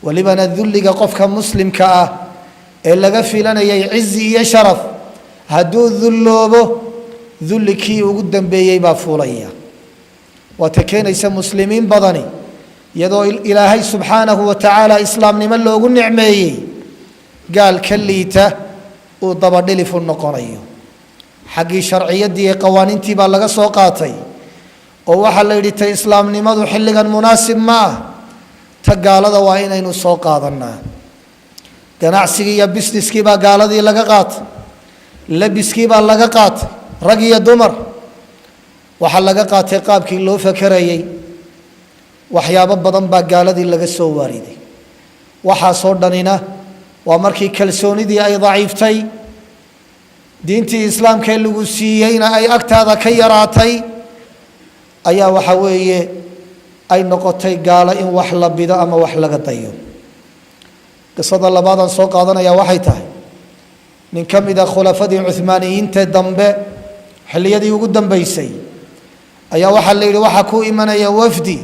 Welibana dulliga qofka muslimka ah ee laga filanayay cizi iyo sharaf hadduu dulloobo, dulli kii ugu dambeeyey baa fuulaya. Waata keenaysa muslimiin badani, iyadoo Ilaahay subxaanahu wa tacaala islaamnimo loogu nicmeeyey, gaal ka liita uu dabadhilifu noqonayo. Xaggii sharciyaddii iyo qawaaniintii baa laga soo qaatay, oo waxaa la yidhi ta islaamnimadu xilligan munaasib ma ah, ta gaalada waa inaynu soo qaadanaa. Ganacsigii iyo businesskii baa gaaladii laga qaatay, labiskii baa laga qaatay, rag iyo dumar. Waxaa laga qaatay qaabkii loo fakerayey. Waxyaabo badan baa gaaladii laga soo waariday. Waxaasoo dhanina waa markii kalsoonidii ay daciiftay, diintii islaamkee lagu siiyeyna ay agtaada ka yaraatay, ayaa waxa weeye ay noqotay gaalo in wax la bido ama wax laga dayo. Qisada labaadaan soo qaadanaya waxay tahay nin ka mid a khulafadii Cuhmaaniyiinta dambe, xilliyadii ugu dambeysay, ayaa waxaa la yidhi waxaa kuu imanaya wafdi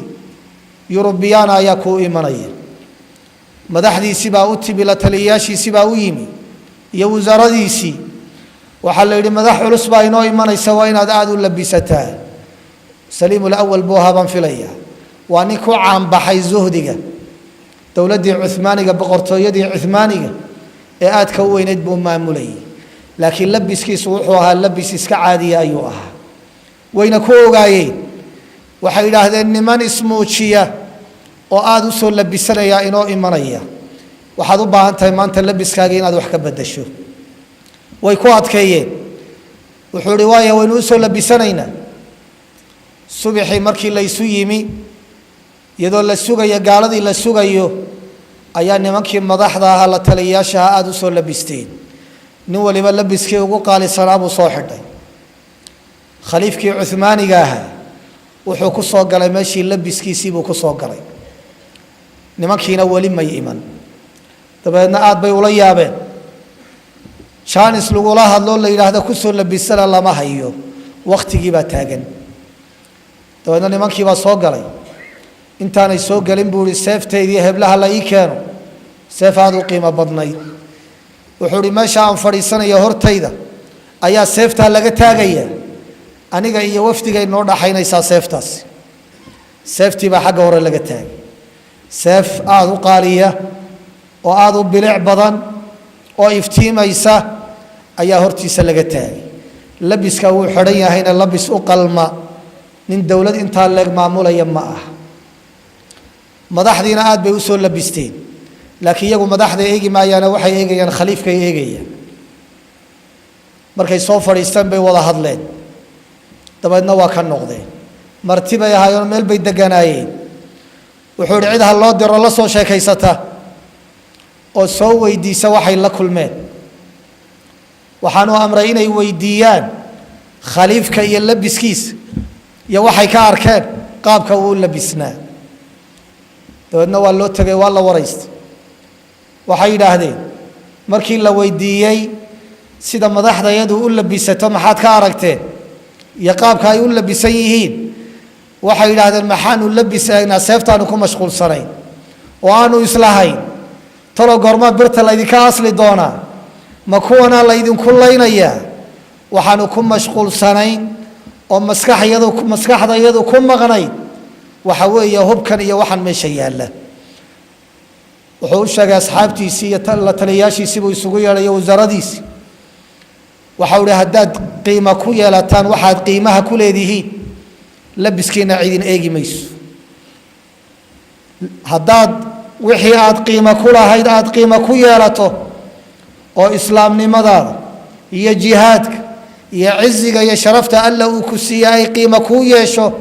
Yurubiyaana ayaa kuu imanaya. Madaxdiisii baa u timi, la taliyayaashiisii baa u yimi iyo wasaaradiisii. Waxaa la yidhi madax culus baa inoo imanaysa, waa inaad aada u labisataa. Saliimul Awal buu ahaa baan filaya. Waa nin ku caanbaxay zuhdiga. Dowladdii Cuhmaaniga, boqortooyadii Cuhmaaniga ee aadka u weyneyd buu maamulayay, laakiin labiskiisu wuxuu ahaa labis iska caadiya ayuu ahaa. Wayna ku ogaayeen. Waxay yidhaahdeen niman ismuujiya oo aada u soo labisanaya inoo imanaya, waxaad u baahan tahay maanta labiskaaga inaad wax ka bedasho. Way ku adkeeyeen. Wuxuu ihi waaya, waynu usoo labisanaynaa. Subaxii markii laysu yimi, iyadoo la sugayo gaaladii la sugayo, ayaa nimankii madaxda ahaa, la taliyayaashaha, aada u soo labisteen. Nin waliba labiskii ugu qaalisanaa buu soo xidhay. Khaliifkii Cuhmaaniga ahaa wuxuu ku soo galay meeshii, labiskiisii buu ku soo galay. Nimankiina weli may iman. Dabeedna aad bay ula yaabeen. Jaanis lagula hadloo la yidhaahdo kusoo labisana lama hayo, wakhtigii baa taagan. Dabeedna nimankii baa soo galay. Intaanay soo gelin buu ihi seeftaydii heblaha la ii keeno. Seef aada u qiimo badnayd. Wuxuu ihi meesha aan fadhiisanaya hortayda ayaa seeftaa laga taagaya, aniga iyo wafdigay noo dhaxaynaysaa seeftaasi. Seeftii baa xagga hore laga taagay, seef aada u qaaliya oo aada u bilic badan oo iftiimaysa ayaa hortiisa laga taagay. Labiska wuu xidhan yahayna labis u qalma nin dowlad intaa leeg maamulaya ma ah. Madaxdiina aad bay usoo labisteen, laakiin iyagu madaxda eegi maayaana, waxay eegayaan khaliifkay eegayaan. Markay soo fadhiisteen bay wada hadleen, dabeedna waa ka noqdeen. Marti bay ahaayeen, meel bay deganaayeen. Wuxuu ihi cid ha loo diro la soo sheekaysata oo soo weydiisa waxay la kulmeen. Waxaanu amray inay weydiiyaan khaliifka iyo labiskiisa iyo waxay ka arkeen qaabka uu labisnaa. Dabeedna waa loo tegay, waa la waraystay. Waxay yidhaahdeen markii la weydiiyey sida madaxdayadu u labisato maxaad ka aragteen iyo qaabka ay u labisan yihiin, waxay yidhaahdeen maxaanu labisaynaa, seeftaanu ku mashquulsanayn oo aanu islahayn talo goormaa birta laydinka asli doonaa, ma kuwanaa laydinku laynayaa. Waxaanu ku mashquulsanayn oo maskaxyadu maskaxdayadu ku maqnayd waxa weeye hubkan iyo waxaan meesha yaalla. Wuxuu u sheegay asxaabtiisii iyo la taliyayaashiisii buu isugu yeedhay, wasaaradiisii. Waxau ihi haddaad qiima ku yeelataan waxaad qiimaha ku leedihiin, labiskiina cidin eegi mayso. Haddaad wixii aad qiimo ku lahayd aada qiimo ku yeelato, oo islaamnimadaada iyo jihaadka iyo ciziga iyo sharafta Alla uu ku siiye ay qiimo kuu yeesho,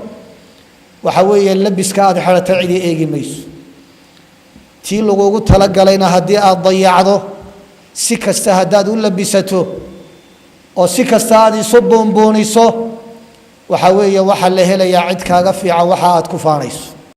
waxa weeye labiska aada xidhato cidii eegi mayso. Tii lagugu talagalayna haddii aada dayacdo, si kasta haddaad u labisato oo si kasta aada isu buunbuuniso, waxa weeye waxaa la helayaa cid kaaga fiican waxa aad ku faanayso.